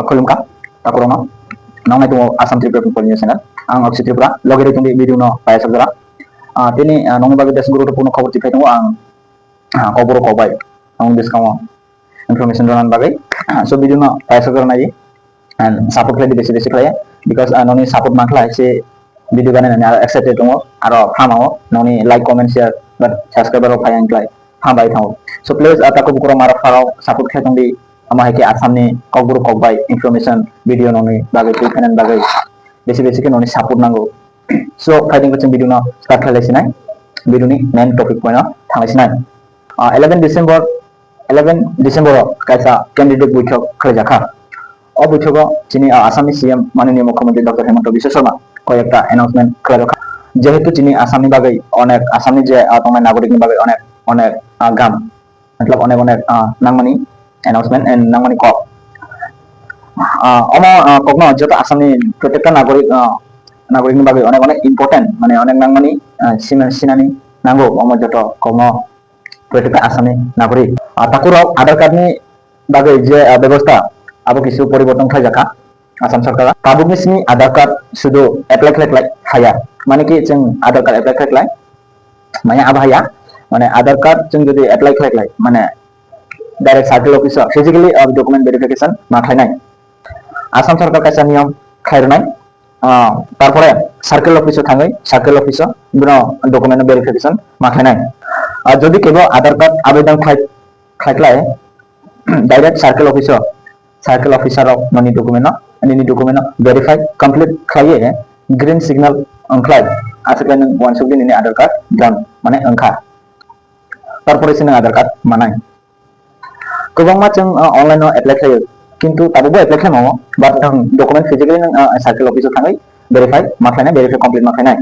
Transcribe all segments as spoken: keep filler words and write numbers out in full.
Khulumkha takurokno. Nong nai tongo Assam Tripura People News Channel. Ang Akshay Tripura, logi rwi tongdi video no paisa jora. Ah, tini, ah, nongni bagwi bes guruttwpurno khobor tiphai tongo ang, ah, kokborok kokbai. Ang bwskango information rwna bagwi. So video no paisa jora nai and support khlai di besi besi khlai, because, ah, noni support mankha se video gana nani aro excited tongo, aro hamao noni like, comment, share, but subscriber rok phai ang khlai hambai thango. So please, ah, taku bukuro maro pharo support khlai tongdi, ama hai khe Assam ni kokborok kokbai information video noni bagwi twi phainani bagwi besi besi khe noni support nango. So phaiding khe chwng video no start khlai sinai, video ni main topic point no thanglai sinai. Ah, eleven December, eleven December o kaisa candidate boithok khlaijakha. O boithogo chini, ah, Assam ni C M mananiya Mukhyamantri Doctor Himanta Biswa Sarma koi ekta announcement khlaijakha. Jehetu chini Assam ni bagwi onek, Assam ni je, ah, tongnai nagorik ni bagwi onek, onek, ah, gam, matlab onek, onek, ah, nangmani announcement and nangmani kok. Ah, omo, ah, kokno joto Assam ni protekta nagorik, ah, nagorik ni bagwi onek, onek important, mane onek nangmani, ah, sina-, sinani nango, omo joto kokno protekta Assam ni nagorik. Ah, takurok Aadhaar card ni bagwi je, ah, bebosta, abo kisu poriborton khlaijakha Assam sorkar. Tabukni simi Aadhaar card sudu apply khlai khlai haya. Mane ki chwng Aadhaar card apply khlai khlai maya abo haya. Mane Aadhaar card chwng jodi apply khlai khlai, mane direct circle office o physically, ah, document verification ma khlainai. Assam sorkar kaisa niyom khlai rwnai. Ah, tarpore circle office o thangwi circle office o bono document verification ma khlainai. Ah, jodi kebo Aadhaar card abedon khlai, khlai khlai, direct circle office o, circle officer rok noni document no, nini document no verify complete khlaiye green signal wngkhlai, aswk khe nwng uansukdi nini Aadhaar card done, mane wngkha. Tarpore se nwng Aadhaar card manai. Kwbangma chwng, uh, online o apply khlaio, kintu tabukbo apply khlaimao, but nwng document physically nwng, uh, circle office o thangwi verify ma khlainai, verify complete ma khlainai.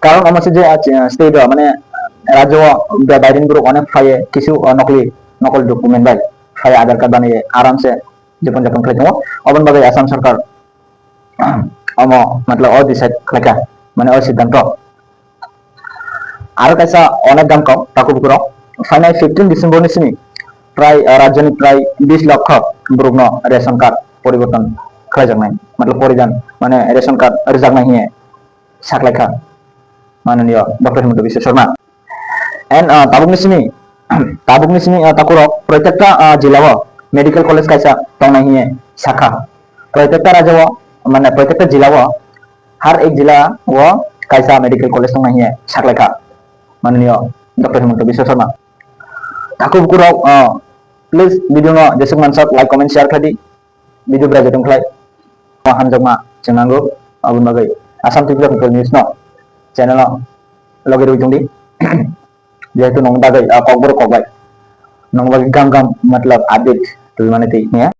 Karon omo se je, uh, state o, mane, rajyo o be-, baireni borok onek phaiye kisu, uh, nokli, nokol document bai phaiye Aadhaar card banaiye aram se jipon japon khlai tongo. Oboni bagwi Assam sorkar omo, matlab, o decide khlaikha, mane o siddhanto. Aro kaisa onek gam kok taku bukurok, phainai fifteen December ni simi prai, ah, rajyoni prai bis lokho borokno ration card poriborton khlaijaknai, matlab, poridan, mane ration card rwjaknai hiye saklaikha mananiya Doctor Himanta Biswa Sarma. And, ah, tabukni simi, tabukni simi, ah, takurok protekta, ah, jila o medical college kaisa tongnai hiye sakha. Protekta rajya o, mane protekta jila o, har ek jila o kaisa medical college tongnai hiye saklaikha mananiya Doctor Himanta Biswa Sarma. Taku bukurok, ah, please video no jesuk mansok like, comment, share khlai di. Video bwrajak tong khlai. O hamjakma chwng nango, aboni bagwi Assam Tripura People News no channel o logi rwi tongdi. Jehetu nong bagwi, ah, kokborok kokbai. Nong bagwi gam gam, matlab, update twi mani twi, ya.